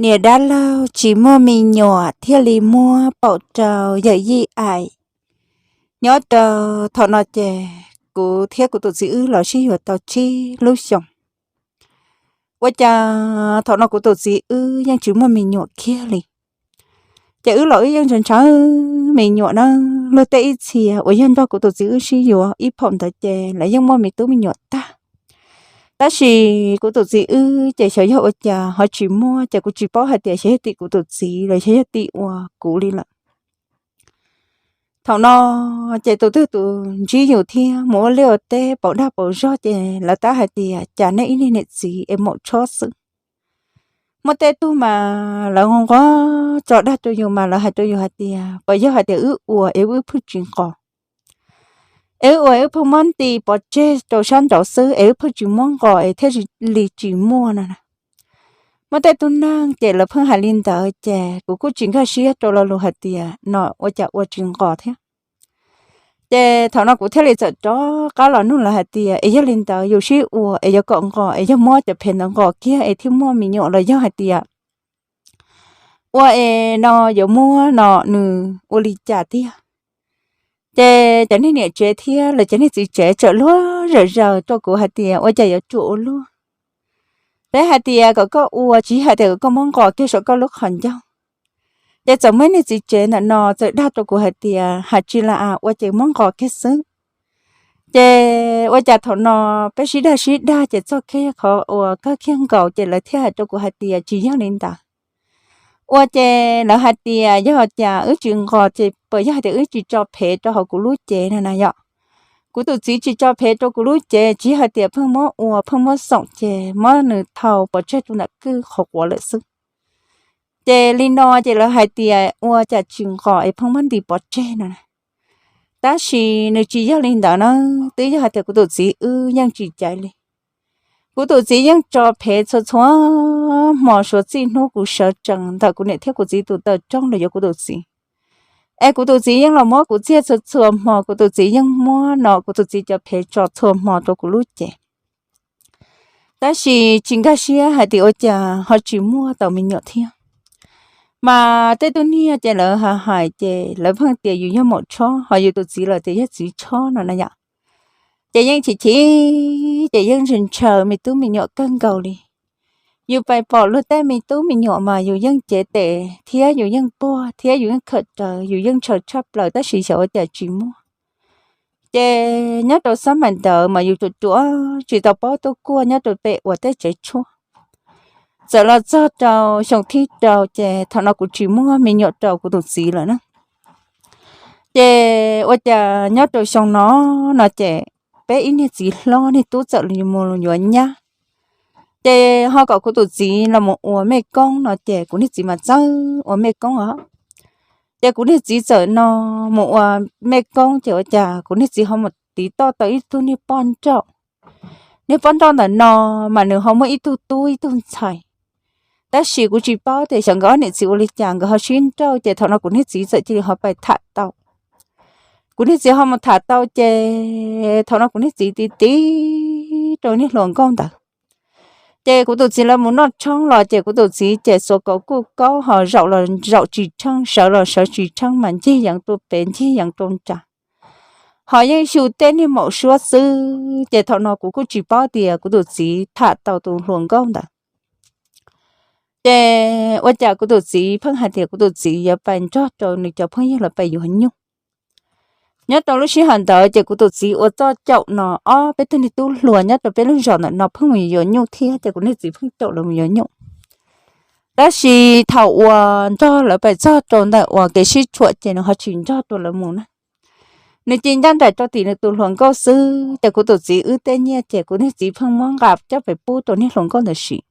Niam dab laug tsis muaj me nyuam thiaj li muab paum rau yawm yij aim. Nyob rau thaum no ces kuv thiab kuv tus txiv wb los sib yuav tau tsib lub xyoos. Ua cas thaum no kuv tus txiv wb yeej tsis muaj me nyuam kiag li. Ces wb los wb yeej ntshaw ntshaw me nyuam na. Luag tej ib txhia uas yog nrog kuv tus txiv wb sib yuav ib phaum ntawd ces lawv yeej muaj me tub me nyuam tag. Tab sis kuv tus txiv wb ces xyov yog ua cas ho tsis muaj, ces kuv tsis paub hais tias xyov yog tim kuv tus txiv los xyov yog tim uas kuv li lawm. Thaum no ces tus twg tus ntsib yus thiab mus ua liaj ua teb pauv dag pauv zog ces lawv tab hais tias cas nej ib niag niam txiv es maum tshob xwb. Muaj tej tug mas lawv nquag tso dag rau yus mas lawv hais rau yus hais tias puas yog hais tias wb ua es wb pheej tsis nqos, es wb ua wb pheej muab nti pov tseg rau sab nraud xwb es wb pheej tsis muab nqos es thiaj li tsis muaj no na. Muaj tej tug neeg ces lawv pheej hais li ntawd ces kuv kuj tsis nkag siab rau lo lus hais tias no ua cas ua tsis nqos thiab. Ces thaum no kuv thiaj li txawm rov qab los nug lawv hais tias es yog li ntawd yus sib ua es yuav kom nqos es yog muab cov phev ntawd nqos kiag es thiaj muaj me nyuam los yog hais tias ua es no yuav muab no nws ua li cas tiag. Ces cov niag niam tsev thiab los cov niag txiv tsev txawm luag zawm zaws rau kuv hais tias ua cas yuav ruam ua luaj. Peb hais tias kom koj ua tsis yog hais tias kom koj muab nqos kiag saum koj lub qhov ncauj. Ces txawm muaj niag txiv tsev ntawm no txawm dag rau kuv hais tias hais tsis la as ua ces muab nqos kiag xwb. Ces ua cas thaum no peb sib dag sib dag ces txog kiag qhov uas kawg kiag nkaus ces lawv thiaj hais rau kuv hais tias tsis yog li ntawd. Ua ces lawv hais tias yog cas wb tsis nqos ces puas yog hais tias wb tsis tso phev rau hauv kuv lub cev no na yom. Kuv tus txiv tsis tso phev rau kuv lub cev tsis yog hais tias pheej muab ua pheej muab xoom ces muab nws thau pov tseg rau ntawm kwj qhov quav lawm xwb. Ces li no ces lawv hais tias ua cas tsis nqos es pheej muab nti pov tseg no na. Tab sis nws tsis yog li ntawd na, twb yog hais tias kuv tus txiv wb yeej tsis caiv li. Kuv tus txiv yeej tso phev txhua txhua hmo suav txij hnub kuv sawv tsees ntawm kuv niam thiab kuv txiv tus taw rooj los yuav kuv tus txiv. Es kuv tus txiv yeej los muab kuv txiag txhua txhua hmo, kuv tus txiv yeej muab no kuv tus txiv cov phev tso txhua hmo rau kuv lub cev. Tab sis tsis nkag siab hais tias ua cas ho tsis muaj tau me nyuam thiab. Mas tej tug niag ces lawv hais hais ces lawv pheej tias yus yog maum tshob, ho yus tus txiv los tias yog txiv tshob no na yom. Ces yeej chim chim ces yeej ntshaw ntshaw me tub me nyuam kawg nkaus li. Yus pais pom luag tej me tub me nyuam mas yus yeej cev tes thiab yus yeej puag thiab yus yeej khawm rawv, yus yeej ntshaw tshaj plaws tab sis xyov ua cas tsis muaj. Ces nyob rau xab mais ntawd mas yus ruam ruam tsis tau paub tuaj kuaj nyob rau pem uas tej tsev tshuaj. Txawm los txog rau xyoo thib rau ces thaum no kuv tsis muaj me nyuam rau kuv tus txiv lawm na. Ces ua cas nyob rau xyoo no, no ces peb ib niag txiv hlob niag tub txawm mus yuav nyab. Ces ho kom kuv tus txiv los mus ua mej koob no ces kuv niag txiv mas txawj ua mej koob os. Ces kuv niag txiv txawm no mus ua mej koob ces ua cas kuv niag txiv ho mus tiv toj tau ib tug niag poj nrauj. Niag poj nrauj ntawm no mas nws ho muaj ib tug tub ib tug ntxhais. Tab sis kuv tsis paub tias xyov nkawd ob niam txiv ua li cas nkawd ho sib nrauj ces thaum no kuv niag txiv txawm cia li ho pais tham tau. Kuv niag txiv ho mus tham tau ces thaum no kuv niag txiv tiv tiv rau niag hluas nkauj ntawd. Ces kuv tus txiv lawv mus noj tshoob los ces kuv tus txiv ces xuas kaus kuj kaub ho zaum los zaum tsis tsheej sawv los sawv tsis tsheej mas ncig yeev rau pem ncig yeev rau nram. Ho yeej xyu tej niag maum suab xwb ces thaum no kuv kuj tsis paub tias kuv tus txiv tham tau tus hluas nkauj ntawd. Ces ua cas kuv tus txiv pheej hais tias kuv tus txiv yuav pais nrog rau nws cov phooj ywg los pais yuav nyuj. Nyob rau lub sij hawm ntawd ces kuv tus txiv ua txoj caum no ob peb tug niag tub hluas nyob rau peb lub zos ntawm no pheej mus yuav nyuj thiab ces kuv niag txiv pheej caum lawv mus yuav nyuj. Tab sis thaum uas nrog lawv pais txog rau ntawm uas kev sib tshuam ces nws ho tsis nrog rau lawv mus na. Nws cia ncaj nraim rau tim nws tus hluas nkauj xwb ces kuv tus txiv wb tej nyiaj ces kuv niag txiv pheej muab nqa coj pem pub rau niag hluas nkauj ntawd siv.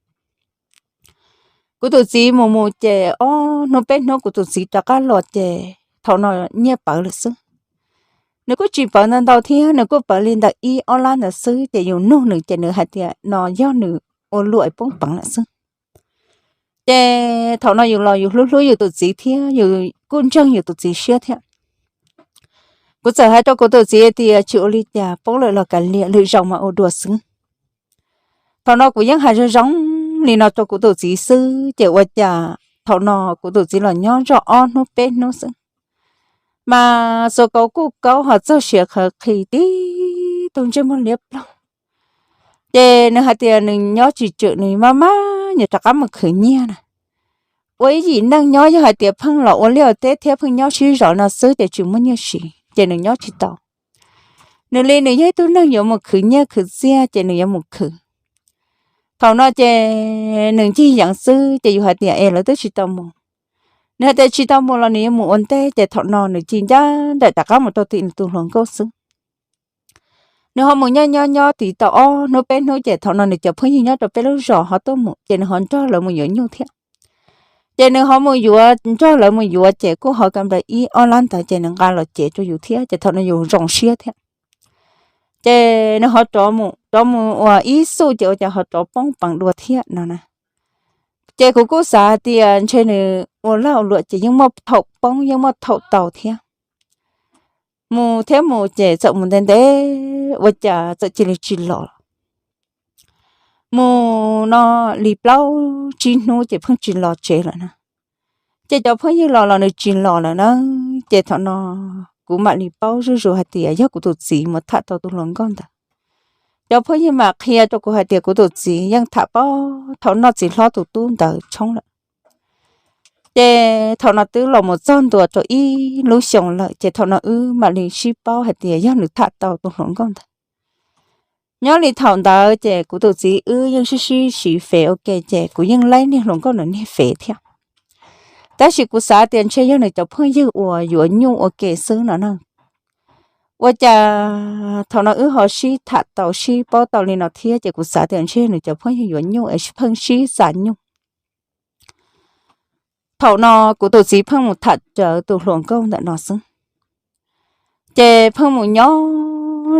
Kuv tus txiv mus mus ces ob hnub peb hnub kuv tus txiv rov qab los ces thaum no nyiaj pawv lawm xwb. Nws kuj tsis pawv ntau ntau thiab, nws kuj pawv li ntawm ib ob lab ntawd xwb ces yus nug nws ces nws hais tias no yog nws ua luam poob peev lawm xwb. Ces thaum no yus los yus hlub hlub yus tus txiv thiab yus kuj ntseeg yus tus txiv siab thiab. Kuv txawm hais rau kuv tus txiv tias tsis ua li cas, poob lawm los kav liam, lwm zaus mas ua dua xwb. Thaum no kuv yeej hais zoo zoo li no rau kuv tus txiv xwb ces ua cas thaum no kuv tus txiv los nyob zoj ob hnub peb hnub xwb, mas xuas kauv kuj kaub ho txog siav qhawv qhi tib tug ntsej muag liab ploog. Ces nws hais tias nws nyob tsis tswm, nws maj maj yuav rov qab mus khwv nyiaj na. Ua ib yim neej nyob yog hais tias pheej los ua liaj ua teb thiab pheej nyob sib zos no xwb ces tsis muaj nyiaj siv ces nws nyob tsis tau. Nws li nws yog ib tug neeg yuav mus khwv nyiaj khwv txiaj ces nws yuav mus khwv. Thaum no ces nws ncig yeev xwb ces yus hais tias es lawv twb tsis tau mus. Nws hais tias tsis tau mus los nws yuav mus ua ntej ces thaum no nws cia ncaj nraim rov qab mus rau tim nws tus hluas nkauj xwb. Nws ho mus nyob nyob nyob tid tau ob hnub peb hnub ces thaum no nws cov phooj ywg nyob rau peb lub zos ho tuaj mus ces nws ho nrog lawv mus yuav nyuj thiab. Ces nws ho mus yuav, nrog lawv mus yuav ces kuj ho kam nplais ib ob lab ntawd ces nws nqa los cev rau yus thiab ces thaum no yus zoo siab thiab. Ces nws ho rov mus, rov mus ua ib xuj ces ua cas ho rov poob peev dua thiab no na. Ces kuv kuj xav hais tias ntshe nws ua lag ua luam ces yeej muaj thaum poob yeej muaj thaum tau thiab. Mus thiab mus ces txawm mus ntev ntev ua cas txawm cia li tsis los. Mus no li plaub tsib hnub ces pheej tsis los tsev lawm na. Ces cov phooj ywg los los nws tsis los lawm na. Ces thaum no kuv mam li paub zuj zus hais tias yog kuv tus txiv mus tham tau tus hluas nkauj ntawd. Cov phooj ywg mam qhia rau kuv hais tias kuv tus txiv yeej tham paub thaum noj txiv hlob tus tub ntawd tshoob lawm. Ces thaum no twb los mus txog ntua rau ib lub xyoo lawm ces thaum no wb mam li sib paub hais tias yog nws tham tau tus hluas nkauj ntawd. Nyob li thaum ntawd ces kuv tus txiv wb yeej sib sib siv fev ua ke ces kuv yeej laib niag hluas nkauj ntawd niag fev thiab. Tab sis kuv xav tias ntshe yog nws cov phooj ywg uas yuav nyuj ua ke xwb no na. Ua cas thaum no wb ho sib tham tau sib paub tau li no thiab ces kuv xav tias ntshe yog nws cov phooj ywg yuav nyuj es pheej sib xa nyuj. Thaum no kuv tus txiv pheej mus tham rawv tus hluas nkauj ntawm no xwb. Ces pheej mus nyob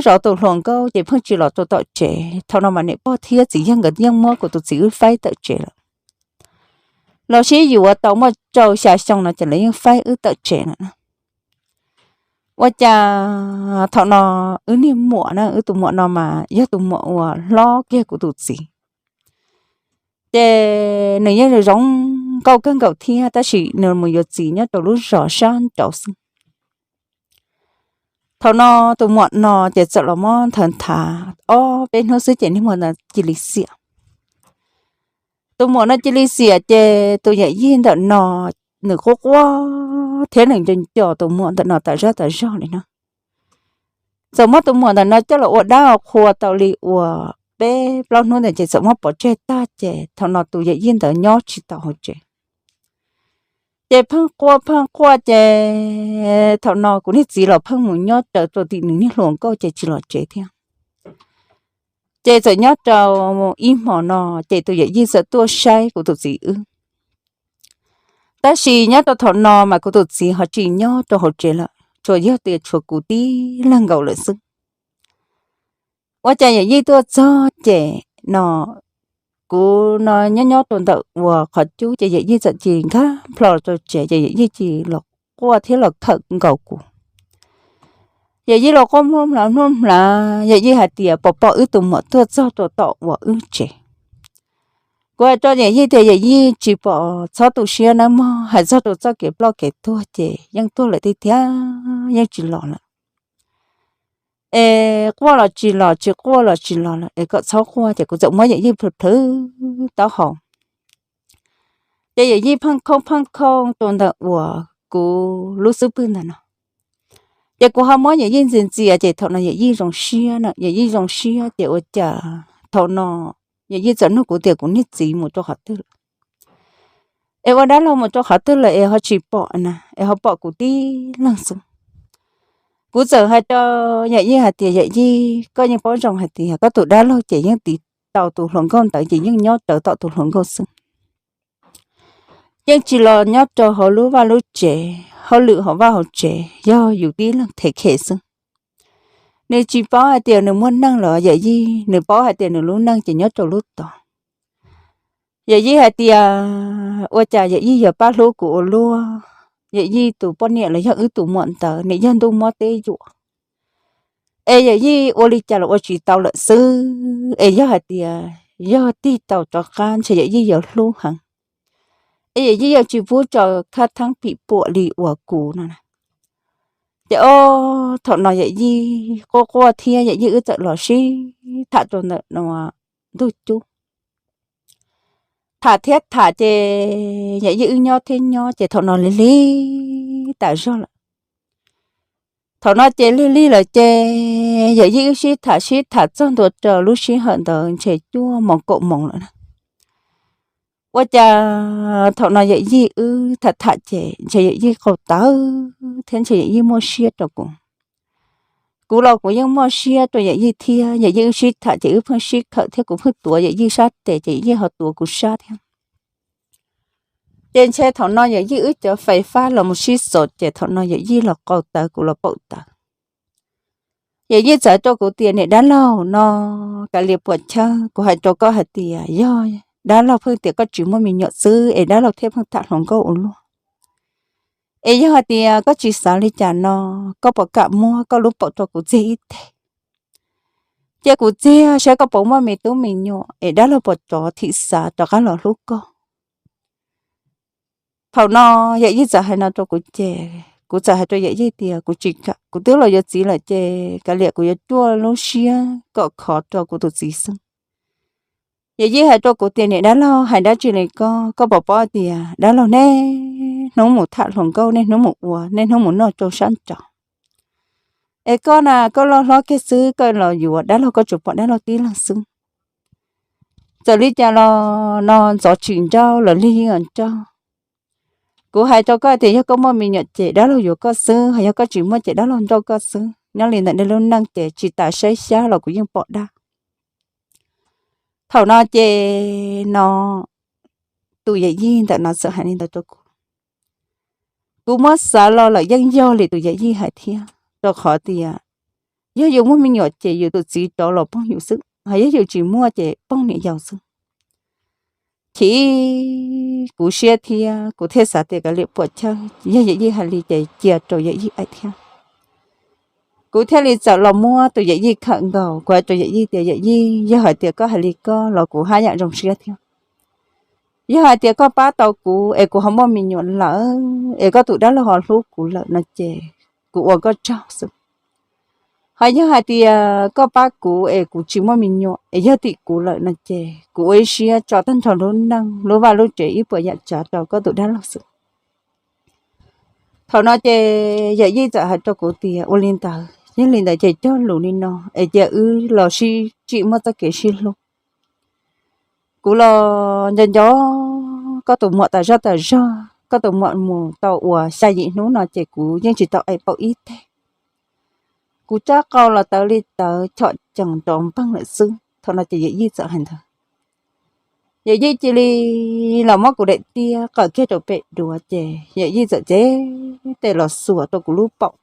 zov tus hluas nkauj ces pheej tsis los rau tom tsev. Thaum no mas niam pog thiab txiv yawg nkawd yeej muab kuv tus txiv wb faib tawm tsev lawm. Los sib yuav tau muaj rau xya xyoo no ces lawv yeej faib wb tawm tsev lawm na. Ua cas thaum no wb niag muam na, wb tus muam no mas yog tus muam uas hlob kiag kuv tus txiv. Ces nws yeej zoo zoo nkauj kawg nkaus thiab tab sis nws mus yuav txiv nyob rau lub zos sab nraud xwb. Thaum no tus muam no ces txawm los muab nthawv nthav ob peb hnub xwb ces niag muam ntawd cia li xiam. Tus muam no cia li xiam ces tus yawm yij ntawm no nws quaj quaj thiab nws nco nco tus muam ntawm no tas zaj tas zog li no. Txawm muab tus muam ntawm no coj los ua dab ua qhua tau li uas peb plaub hnub ntawd ces txawm muab pov tseg tag ces thaum no tus yawm yij ntawd nyob tsis tau hauv tsev. Ces pheej quaj pheej quaj ces thaum no kuv niag txiv los pheej mus nyob raws rau tim nws niag hluas nkauj ces tsis los tsev thiab. Ces txawm nyob rau ib hmo no ces tus yawm yij txawm tuaj saib kuv tus txiv wb. Tab sis nyob rau thaum no mas kuv tus txiv ho tsis nyob rau hauv tsev lawm, tsuas yog tias tshuav kuv tib leeg nkaus lawm xwb. Ua cas yawm yij tuaj txog ces no kuv no nyob nyob rau ntawm uas qhov cub ces yawm yij txawm cia li nkag plho rau tsev ces yawm yij cia li los quaj thiab los khawm nkaus kuv. Yawm yij los quaj muaj mlav muaj mlav, yawm yij hais tias pom pom wb tus muam tuaj txog rau tom uas wb tsev. Kuv hais rau yawm yij tias yawm yij tsis pom txhob tu siab nawb mog, hais txog rau txoj kev ploj kev tuag ces yeej tuag lawm tiag tiag, yeej tsis los lawm. Es quaj los tsis los, tsis quaj los tsis los lawm, es kom txhob quaj ces kuv txawm muab yawm yij plhws plhws taub hau. Ces yawm yij pheej khooj pheej khooj rau ntawm uas kuv lub xub pwg ntawm no. Ces kuv ho muab yawm yij ntxias ntxias ces thaum no yawm yij zoo siab na, yawm yij zoo siab ces ua cas thaum no yawm yij txawm nug kuv tias kuv niag txiv mus rau qhov twg lawm. Es ua dab laug mus rau qhov twg lawm es ho tsis pom na, es ho pom kuv tib leeg xwb. Kuv txawm hais rau yawm yij hais tias yawm yij, koj yeej paub zoo hais tias koj tus dab laug ces yeej tiv tau tus hluas nkauj ntawd ces yeej nyob rawv tom tus hluas nkauj xwb. Yeej tsis los nyob rau hauv lub vaj lub tsev, hauj lwm hauv vaj hauv tsev yog yus tib leeg them khe xwb. Nws tsis paub hais tias nws muaj neej los yawm yij, nws paub hais tias nws lub neej ces nyob rau lub tod. Yawm yij hais tias ua cas yawm yij yuav pab hlub kuv ua luaj, yawm yij tus poj niam los yog wb tus muam ntawd nws yog ntuj mob teb yuam. Es yawm yij ua li cas los ua tsis tau lawm xwb, es yog hais tias yog tig tau rov qab ntshe Yawm Yij yuav hlub heev, es Yawm Yij yuav tsis pub tso khab theeb pim puam li uas kuv no na. Ces o, thaum no Yawm Yij quaj quaj thiab Yawm Yij wb txawm los sib tham rau ntawm no ntug cub. Tham thiab tham ces Yawm Yij wb nyob thiab nyob ces thaum no lig lig tas zog lawm. Thaum no ces lig lig lawm ces Yawm Yij wb sib tham sib tham txog ntua rau lub sij hawm ntawd ntshe cuaj moos kaum moos lawm na. Ua cas thaum no Yawm Yij wb tham tham ces ntshe Yawm Yij qaug tawv thiab ntshe Yawm Yij muaj siab rau kuv. Kuv los kuv yeej muaj siab rau Yawm Yij thiab, Yawm Yij wb sib tham ces wb pheej sib khawm thiab kuv pheej tuav Yawm Yij sab tes ces Yawm Yij ho tuav kuv sab thiab. Ces ntshe thaum no Yawm Yij wb cov fais fab los mus sib xov ces thaum no Yawm Yij los qaug tawv kuv los paum tawv. Yawm Yij txawm hais rau kuv tias, niam dab laug, no kav liam puam chawj, kuv hais rau koj hais tias yog dab laug pheej tias koj tsis muaj me nyuam xwb es dab laug thiaj pheej tham hluas nkauj ua luaj. Es yog hais tias koj tsis xav li cas no, koj puas kam muab koj lub paum rau kuv txiag ib teg, cia kuv txiag saib koj puas muaj me tub me nyuam es dab laug puas rov thim xav rov qab los hlub koj. Thaum no Yawm Yij txawm hais no rau kuv ces kuv txawm hais rau Yawm Yij tias kuv tsis kam, kuv twb los yuav txiv lawm ces kav liam kuv yuav cuaj lub siab kom khov rau kuv tus txiv xwb. Yawm Yij hais rau kuv tias, niam dab laug, hais dab tsi li koj, koj puas paub tias dab laug niaj hnub mus tham hluas nkauj, niaj hnub mus ua, niaj hnub mus noj rau sab nraud. Es koj na, koj loj hlob kiag xwb koj los yuav dab laug, koj tsuas pom dab laug tib leeg xwb. Txawm li cas los no ntxov tsis nrauj los lig yeej nrauj. Kuv hais rau koj tias yog koj muaj me nyuam ces dab laug yuav koj xwb, ho yog koj tsis muaj ces dab laug nrauj koj xwb. Nyob li ntawm nej lub neej ces tsis tas saib xyab los kuv yeej pom dab. Thaum no ces no tus Yawm Yij ntawm no txawm hais li ntawd rau kuv. Kuv muab xav los lawm yeej yog li tus Yawm Yij hais thiab, rau qhov tias yog yus muaj me nyuam ces yus tus txiv rov los poob yus xwb, ho yog yus tsis muaj ces poob niam yau xwb. Chim kuv siab thiab kuv thiaj xav tias kav liam puam chawj, yog Yawm Yij hais li ces cia rau Yawm Yij aim thiab. Kuv thiaj li txawm los muab tus Yawm Yij khawm nkaus, kuv hais rau Yawm Yij tias, Yawm Yij, yog hais tias koj hais li koj los kuv haj yam zoo siab thiab. Yog hais tias koj pab tau kuv es kuv ho muaj me nyuam lawm, es koj tus dab laug ho hlub kuv lawm no ces kuv ua koj tsaug xwb. Ho yog hais tias koj pab kuv es kuv tsis muaj me nyuam es yog tim kuv lawm no ces kuv ua ib siab tso tag nrho lub neej lub vaj lub tsev ib puas yam tsav rau koj tus dab laug xwb. Thaum no ces Yawm Yij txawm hais rau kuv tias, ua li ntawd, yog li ntawd ces cog lus li no es cia wb los sib tsim muaj txoj kev sib hlub. Kuv los nco nco koj tus muam tas zog tas zog, koj tus muam mus tau uas xya yim hnub no ces kuv yeej tsis tau aim paum ib teg. Kuv rab qau los tawv li tawv, chom cees nrov npeeg lawm xwb. Thaum no ces Yawm Yij txawm hais ntawd. Yawm Yij cia li los muab kuv daim tiab qawm kiag rau pem duav ces Yawm Yij txawm cev tes los xuas rau kuv lub paum.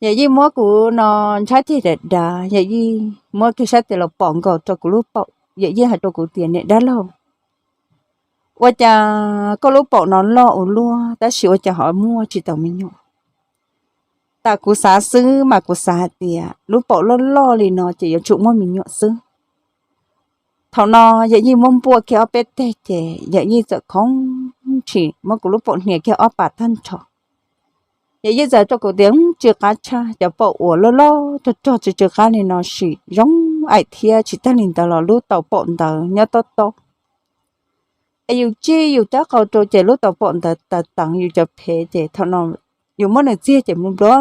Yawm Yij muab kuv no ntshab ceg dav dav, Yawm Yij muab kiag sab tes los pom nkaus rau kuv lub paum. Yawm Yij hais rau kuv tias, niam dab laug, ua cas koj lub paum no loj ua luaj tab sis ua cas ho muaj tsis tau me nyuam? Tam kuv xav xwb mas kuv xav hais tias lub paum loj loj li no ces yuav tsum muaj me nyuam xwb. Thaum no Yawm Yij muab npuaj kiag ob peb teg ces Yawm Yij txawm khoov ntshis muab kuv lub paum hnia kiag ob pas tag nrho. Yawm Yij txawm rau kuv tias, tsw qab tshaj, cov paum uas loj loj rog rog tsw tsw qab li no sim zoo aim thiab, tsis tag li ntawd los lub tau paum ntawd nyob tob tob, es yus tsij yus rab qau rau ces lub tau paum ntawd tav teev yus cov phev ces thaum no yus muab nws txiag ces mus nplua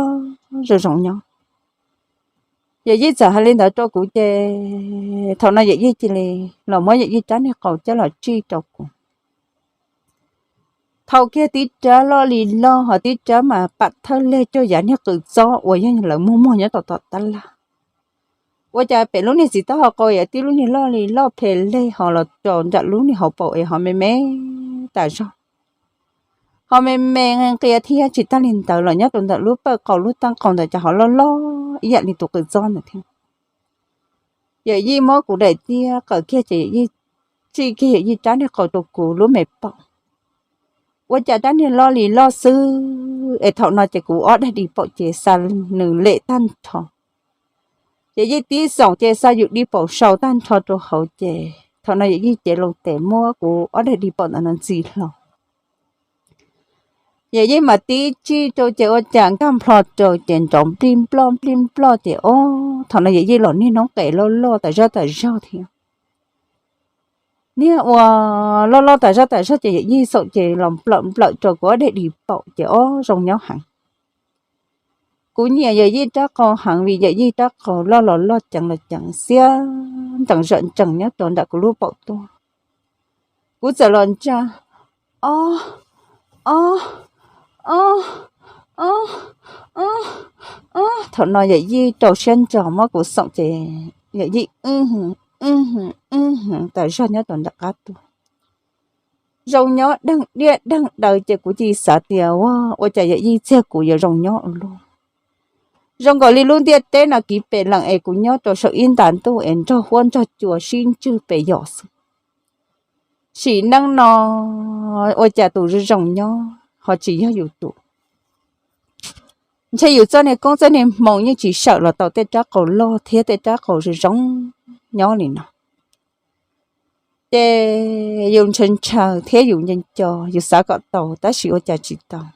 zoo zoo nyob. Yawm Yij txawm hais li ntawd rau kuv ces thaum no Yawm Yij cia li los muab Yawm Yij rab niag qau coj los tsij rau kuv. Thau kiag tib rab loj li loj, ho tib rab mas pam thawj leg cuag yav niag qws txob uas yog lawv muag muag nyob tom tom tab laj. Ua cas pem lub niag txiv taub hau qau yam tib lub niag loj li loj phem leg ho los rau nram lub niag hauv paus es ho me me tas zog. Ho me me nqia thiab tsis tag li ntawd los nyob rau ntawm lub pawj qau lub teeb qau ntawd cas ho loj loj ib yam li tus qws txob ntawd thiab. Yawm Yij muab kuv daim tiab qawm kiag ces Yawm Yij tsij kiag Yawm Yij rab niag qau rau kuv lub me paum. Ua cas rab niag loj li loj xwb es thaum no ces kuv ob daim di paum ces xa nws lem tag nrho. Yawm Yij tib xoom ces xa yus dig paum sau tag nrho rau hauv ces thaum no Yawm Yij cev loo tes muab kuv ob daim dig paum ntawm no ntxi hlo. Yawm Yij mas tib tsij rau ces ua cas nkag nplho rau ces nrov nplij nploj nplij nploj ces ob thaum no Yawm Yij los niag noob qes loj loj tas zog tas zog thiab. Niag ua loj loj tas zog tas zog ces Yawm Yij xoom ces los nplawm nplawm rau kuv ob daim dig paum ces ob zoo nyob heev. Kuv nyiam Yawm Yij rab qau heev vim Yawm Yij rab qau loj los loj ceev los ceev xiab ntees zawm ntsees nyob rau nram kuv lub paum tuaj. Kuv txawm los ntsa, ob, ob, ob, ob, ob. Thaum no Yawm Yij rau siab ntso muab kuv xoom ces Yawm Yij wb hwv wb hwv wb hwv tas zog nyob rau nram qab tuaj. Zoo nyob deeg diaj deeg daws ces kuv cia li xav tias ua, ua cas Yawm Yij txiag kuv yuav zoo nyob ua luaj. Zoo nkaus li lub ntiaj teb no kiv pes lees es kuv nyob rau saum ib ntas ntuj es nrog huab nrog cua sib ntswg pes yos xwb. Sim neej no ua cas tus zoo zoo nyob ho tsis yog yus tus. Ntshe yus txoj niag koob txoj niag hmoo yeej tsis sawm los tau tej rab qau loj thiab tej rab qau zoo zoo nyob li no. Ces yus ntshaw ntshaw thiab yus nco nco, yus xav kom tau tab sis ua cas tsis tau.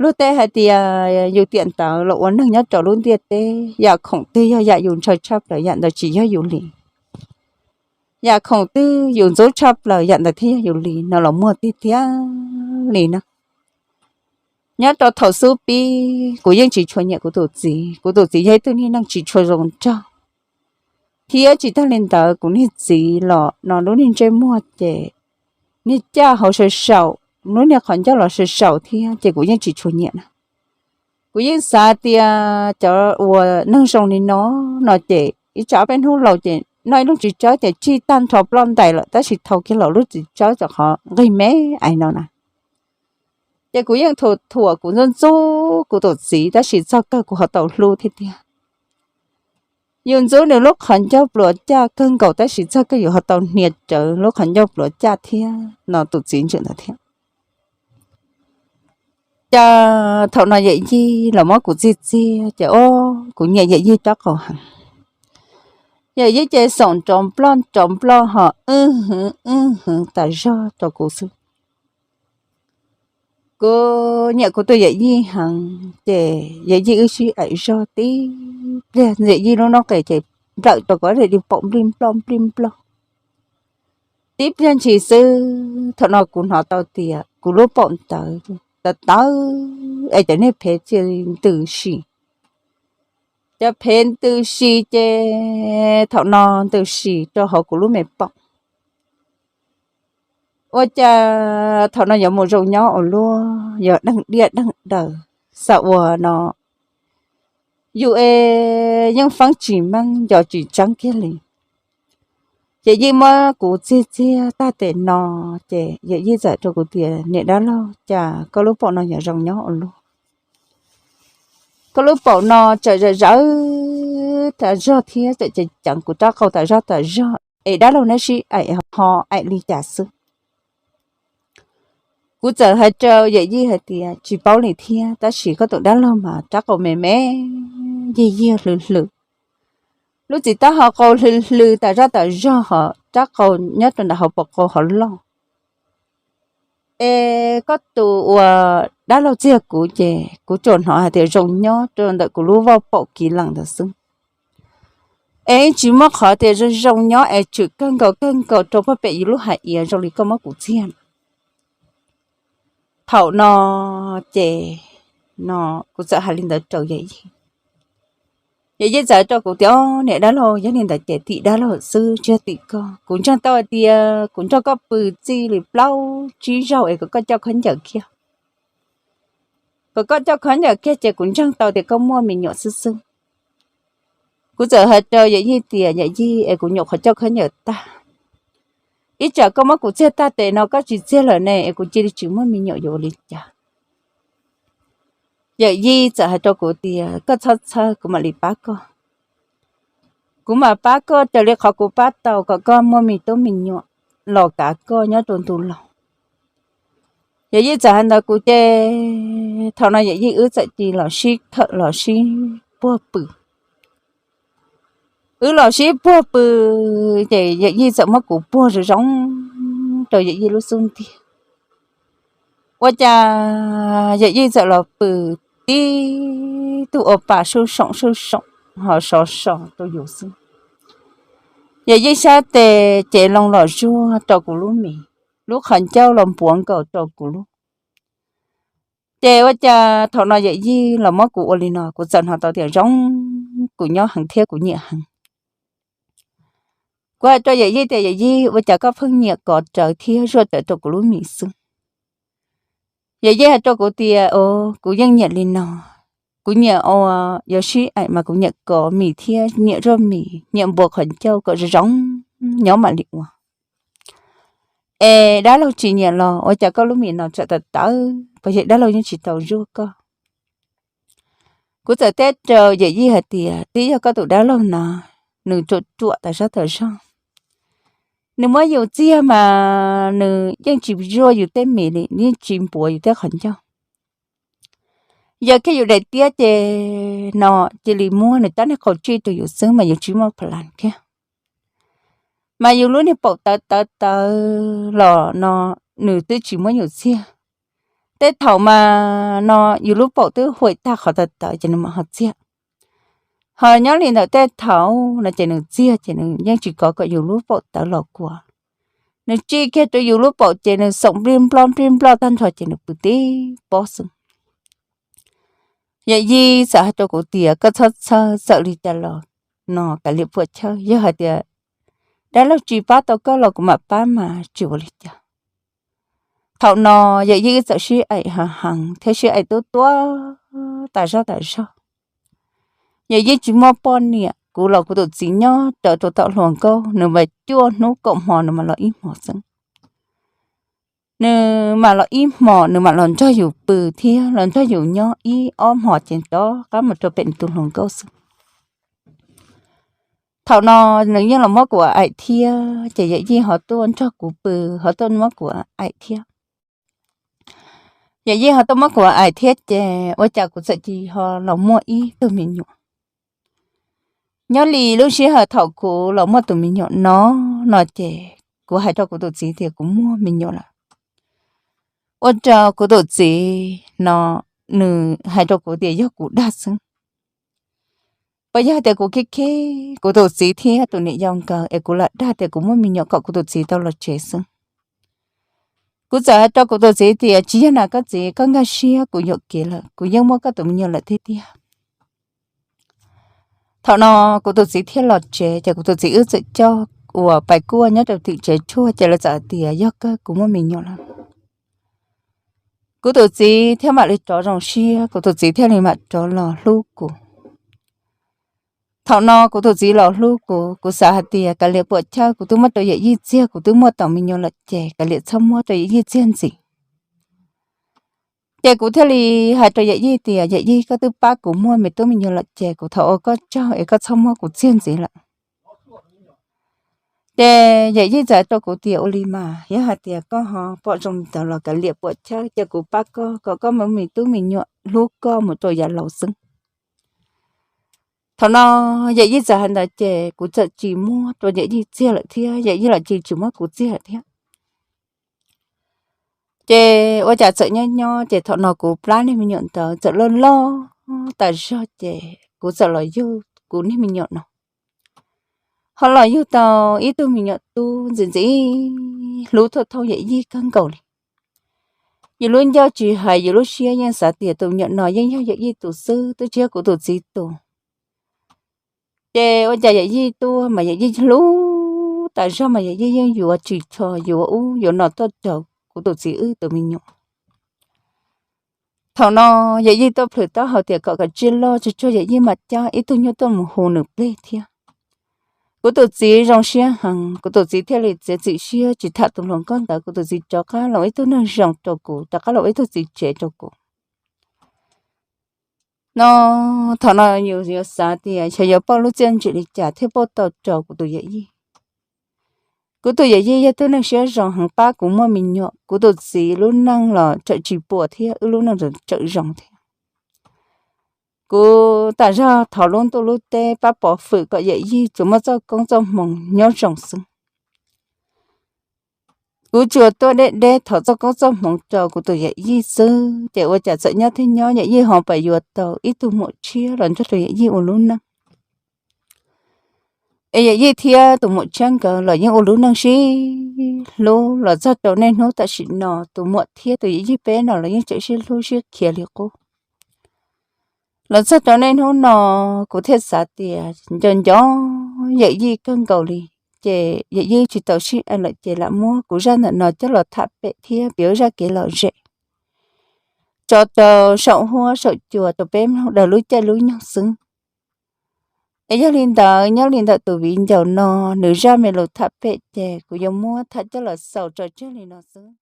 Luag tej hais tias yus tiam ntawd los ua neeg nyob rau lub ntiaj teb, yam khoom twg yog yam yus ntshaw tshaj plaws yam ntawd tsis yog yus li. Yam khoom twg yus ntxub tshaj plaws yam ntawd thiaj yog yus li no los muaj tiag tiag li na. Nyob rau thaum xub pib kuv yeej tsis tshua nyiam kuv tus txiv, kuv tus txiv yog ib tug niag neeg tsis tshua zoo nraug. Thiab tsis tag li ntawd kuv niag txiv los no lub niag ntsej muag ces niag caj hauv saum saum, lub niag qhov ncauj los saum saum thiab ces kuv yeej tsis tshua nyiam na. Kuv yeej xav tias cov uas neeg zoo li no, no ces ib tsam ob peb hnub laus ces noj ib lub txiv tsawb ces tsij tag nrho ploj ntais lawm tab sis thau kiag los lub txiv tsawb rau qhov nqig me ais no na. Ces kuv yeej thuam thuam kuv ntxub ntxub kuv tus txiv tab sis txog kawg kuv ho tau hlub thiab tiag. Yus ntxub nws lub qhov ncauj pluav caj kawg nkaus tab sis txog kawg yus ho tau hnia rawv lub qhov ncauj pluav caj thiab no tus txiv ntseem ntawd thiab. Ces thaum no Yawm Yij los muab kuv txiag txiag ces o, kuv nyiam Yawm Yij rab qau heev. Yawm Yij ces xoom nrov nploj nrov nploj ho wb hwv wb hwv tas zog rau kuv xwb. Kuv nyiam kuv tus Yawm Yij heev ces Yawm Yij wb sib aim zog tib pliag Yawm Yij lub noob qes ces nplawm rau kuv ob daim dig paum nplij nploj nplij nploj. Tib pliag ntshis xwb thaum no kuv hnov tau tias kuv lub paum ntawd tawv tawv es cov niag phev cia li ntws si. Cov phev ntws si ces thaum no ntws si rau hauv kuv lub me paum. Ua cas thaum no yuav mus zoo nyob ua luaj, yuav deeg diaj deeg daws, xav ua no yus es yeej feeb tsis meej nco tsis tseeb kiag li. Ces Yij muab kuv txiag txiag tag tes no ces Yawm Yij txawm rau kuv tias, niam dab laug, cas koj lub paum no yuav zoo nyob ua luaj? Koj lub paum no tseem zawv zawv tas zog thiab tseem ceev ceev kuv rab qau tas zog tas zog es dab laug neb sib aim ho aim li cas xwb? Kuv txawm hais rau Yawm Yij hais tias, tsis paub li thiab, tab sis koj tus dab laug mas rab qau me me, yig yig hlws hlws. Lub txiv taub hau qau hlws hlws tas zog tas zog ho rab qau nyob rau ntawm hauv paus qau ho loj. Es koj tus uas dab laug txiag kuv ces kuv tsuas hnov hais tias zoo nyob rau ntawm kuv lub vaj paum kiv lees ntawd xwb. Es tsis muaj qhov tias zoo zoo nyob es tshwm kawg nkaus kawg nkaus rau pog pem yus lub hais iav zoo li koj muab kuv txiag. Thaum no ces no kuv txawm hais li ntawd rau Yawm Yij. Yawm Yij txawm rau kuv tias, o, niam dab laug, yog li ntawd ces tim dab laug xwb tsis yog tim koj. Kuv ntseeg tau hais tias kuv nrog koj pw txij li plaub tsib zaug es kom koj coj khaub ncaws kiag. Kom koj coj khaub ncaws kiag ces kuv ntseeg tau tias koj muaj me nyuam xwb xwb. Kuv txawm hais rau Yawm Yij tias, Yawm Yij, es kuv nyuam qhuav coj khaub ncaws tag, ib tsam koj muab kuv txiag tag tes no koj tsis txiag lawm ne es kuv cia li tsis muaj me nyuam yuav ua li cas? Yawm Yij txawm hais rau kuv tias, koj txhob txhawj, kuv mam li pab koj. Kuv mam pab koj raws li qhov kuv pab tau kom koj muaj me tub me nyuam los kav koj nyob rau ntu laus. Yawm Yij txawm hais ntawd kuv ces thaum no Yawm Yij wb txawm cia los sib khawm los sib puag pw. Wb los sib puag pw, ces yawm yij txawm muab kuv puag zoo zoo rau yawm yij lub xub ntiag. Ua cas yawm yij txawm los pw tib tug ua pas suj soom suj soom ho sov so rau yus xwb. Yawm yij sab tes ces loo los zuag rau kuv lub mis, lub qhov ncauj los npuav nkaus rau kuv lub. Ces ua cas thaum no yawm yij los muab kuv ua li no, kuv txawm hnov tau tias zoo, kuv nyob heev thiab kuv nyiam heev. Kuv hais rau yawm yij tias, yawm yij, ua cas koj pheej nyiam kov rawv thiab zuaj rawv rau kuv lub mis xwb? Yawm yij hais rau kuv tias, o, kuv yeej nyiam li no. Kuv nyiam ua, yuav sib aim mas kuv nyiam kov mis thiab nyiam zuaj mis, nyiam npuav qhov ncauj kom zoo zoo nyob mam li ua. Es dab laug tsis nyiam los ua cas koj lub mis no tseem tawv tawv, puas yog dab laug yeej tsis tau zuaj koj? Kuv txawm teb rau yawm yij hais tias, twb yog koj tus dab laug na, nws ruam ruam tas zog tas zog. Nws muab yus txiag mas nws yeej tsis zuaj yus tej mis li, yeej tsis npuav yus tej qhov ncauj. Yog kiag yus daim tiab ces no cia li muab nws tab niag qau tsij rau yus xwb mas yus tsis muaj plan thiab. Mas yus lub niag paum tawv tawv tawv los no nws twb tsis muab yus txiag. Tej thaum mas no yus lub paum twb huam tag qhov tawv tawv ces nws mam ho txiag. Ho nyob li ntawm tej thaum no ces nws txiag ces nws yeej tsis kov kom yus lub paum tawv los kuas. Nws tsij kiag rau yus lub paum ces nws xoom nplij nploj nplij nploj tag nrho ces nws pw tib pob xwb. Yawm yij txawm hais rau kuv tias, koj txhob txhawj, txawm li cas los no kav liam puam chawj, yog hais tias dab laug tsis pab tau koj los kuv mam pab mas tsis ua li cas. Thaum no yawm yij wb txawm sib aim heev heev thiab sib aim tuab tuab tas zog tas zog. Yawm yij tsis muaj poj niam, kuv los kuv tus txiv nyob rawv rau tom hluas nkauj, nws mas cuaj hnub kaum hmo nws mam los ib hmos xwb. Nws mam los ib hmos, nws mam los nrog yus pw thiab los nrog yus nyob ib ob hmos ces rov qab mus rau pem nws tus hluas nkauj xwb. Thaum no nws yeej los muab kuv aim thiab, ces yawm yij ho tuaj nrog kuv pw, ho tuaj muab kuv aim thiab. Yawm yij ho tuaj muab kuv aim thiab ces ua cas kuv txawm cia li ho los muaj ib tug me nyuam. Nyob li lub sij hawm thaum kuv los muaj tus me nyuam no, no ces kuv hais rau kuv tus txiv tias kuv muaj me nyuam lawm. Ua rau kuv tus txiv no nws hais rau kuv tias yog kuv dag xwb. Puas yog tias kuv khib khib kuv tus txiv thiab tus niam yau nkawd es kuv lam dag tias kuv muaj me nyuam kom kuv tus txiv tau los tsev xwb. Kuv txawm hais rau kuv tus txiv tias tsis yog na koj txiv, koj nkag siab kuv yuam kev lawm, kuv yeej muaj koj tus me nyuam lawm tiag tiag. Thaum no kuv tus txiv thiaj los tsev ces kuv tus txiv wb txawm coj uas pais kuaj nyob rau tim tsev tshuaj ces lawv txawm hais tias yog kawg kuv muaj me nyuam lawm. Kuv tus txiv thiaj mam li rov zoo siab, kuv tus txiv thiaj li mam rov los hlub kuv. Thaum no kuv tus txiv los hlub kuv, kuv xav hais tias kav liam puam chawj, kuv twb muab rau yawm yij txiag, kuv twb muaj tau me nyuam lawm ces kav liam txhob muab rau yawm yij txiag ntxiv. Ces kuv thiaj li hais rau yawm yij tias yawm yij, koj twb pab kuv muaj me tub me nyuam lawm ces kuv thov ua koj tsaug es koj txhob muab kuv txiag ntxiv lawm. Ces yawm yij txawm hais rau kuv tias ua li mas yog hais tias koj ho pom zoo li ntawd los kav liam puam chawj, cia kuv pab koj kom koj muaj me tub me nyuam hlub koj mus rau yav laus xwb. Thaum no yawm yij txawm hais ntawd ces kuv txawm tsis muab rau yawm yij txiag lawm thiab, yawm yij los cia li tsis muab kuv txiag lawm thiab. Ces ua cas txawm nyob nyob ces thaum no kuv plab niag me nyuam ntawd txawm loj loj tas zog ces kuv txawm los yug kuv niag me nyuam no. Ho los yug tau ib tug me nyuam tub ntxim ntxim hlub thauj thauj yawm yij kawg nkaus li. Yus lub ncauj tsis hais yus lub siab yeej xav tias tus me nyuam no yeej yog yawm yij tus xwb, twb tsis yog kuv tus txiv tus. Ces ua cas yawm yij tuaj mas yawm yij hlub tas zog mas yawm yij yeej yuav ris tsho yuav ub yuav no tuaj rau kuv tus txiv wb tus me nyuam. Thaum no yawm yij tuaj plhws taub hau tias kom kav tsij loj tsuag tsuag, yawm yij mam coj ib tug nyuj tuaj mus hu nws plig thiab. Kuv tus txiv zoo siab heev, kuv tus txiv thiaj li txiav txim siab tsis tham tus hluas nkauj ntawd, kuv tus txiv rov qab los ib tug neeg zoo rau kuv, rov qab los ib tug txiv tsev rau kuv. No thaum no yus yuav xav tias xyov yuav pauj lub txiaj ntsim li cas thiaj pauj tau rau kuv tus yawm yij. Kuv tus yawm yij yog tug neeg siab zoo heev, pab kuv muaj me nyuam, kuv tus txiv lub neej los tseem tsis puas thiab wb lub neej tseem zoo thiab. Kuv tam zog thov lub ntuj lub teb pab pov hwm kom Yawm Yij tsuas muaj txoj koob txoj hmoov nyob zoo xwb. Kuv tsuas tuaj deb deb thov txoj koob txoj hmoov rau kuv tus Yawm Yij xwb, ces ua cas txawm nyob thiab nyob Yawm Yij ho pab yuav tau ib tug muam tshiab los nrog rau Yawm Yij ua lub neej. Es Yawm Yij thiab tus muam tshiab nkawd los yeej ua lub neej sib hlub los txog rau niaj hnub tam sim no, tus muam thiab tus Yawm Yij peb no los yeej tseem sib hlub sib khiav li qub. Los txog rau niaj hnub no, kuv thiaj xav tias nco nco Yawm Yij kawg nkaus li, ces Yawm Yij tsis tau sib aim lawm ces lam muab kuv zaj ntawm no coj los tham pem thiab piav zaj kev lom zem tso rau saum huab saum cua rau peb mloog daws lub caij lub nyoog xwb. Es yog li ntawd, nyob li ntawm tus viv ncaus no nws zaj me lus tham pem ces kuv yuav muab tham coj los xaus tso tseg li no xwb.